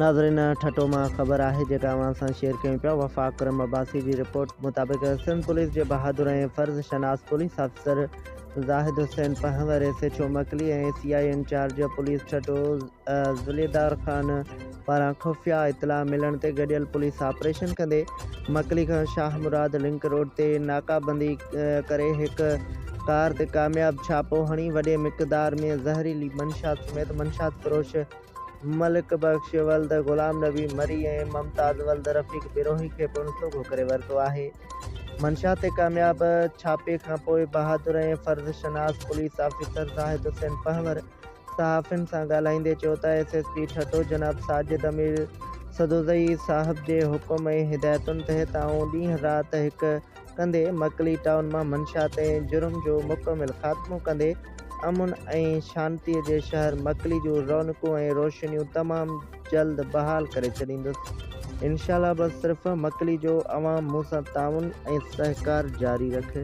ناظرين ٺٽو مان خبر آهي جيڪا اوهان سان شيئر ڪيون پيا وفا اڪرم عباسي جي رپورٽ مطابق سنڌ پوليس جي بهادر ۽ فرض شناس police officer Zahid Hussain Panhwar S H O Makli ۽ C I incharge police Thatta Zulidar Khan پاران خفيه اطلاع ملڻ تي گڏيل پوليس آپريشن ڪندي مڪلي کان شاهه مراد لنڪ روڊ تي ناڪابندي ڪري هڪ ڪار تي ڪامياب ڇاپو هڻي وڏي مقدار ۾ زهريلي منشيات سميت منشيات فروش ملڪ بخش ولد غلام نبي مري ۽ ممتاز ولد رفيق بروهي کي پڻ سوگهو ڪري ورتو آهي. منشا تي ڪامياب ڇاپي کانپوء بهادر ۽ فرض شناس پوليس آفيسر زاهد حسين پنهور صحافين سان ڳالهائيندي چيو ته ايس ايس پي ٺٽو جناب ساجد امير سدوزئي صاحب جي حڪم ۽ هدايتن تحت آئون ڏينهن رات هڪ ڪندي مڪلي ٽائون مان منشيات ۽ جرم جو مڪمل خاتمو ڪندي امن ۽ شانتيء جي شهر مڪلي جون رونقون ۽ روشنيون تمام جلد بحال ڪري ڇڏيندس. انشاء الله بس صرف مڪلي جو عوام مون سان تعاون ۽ سهڪار جاري رکي.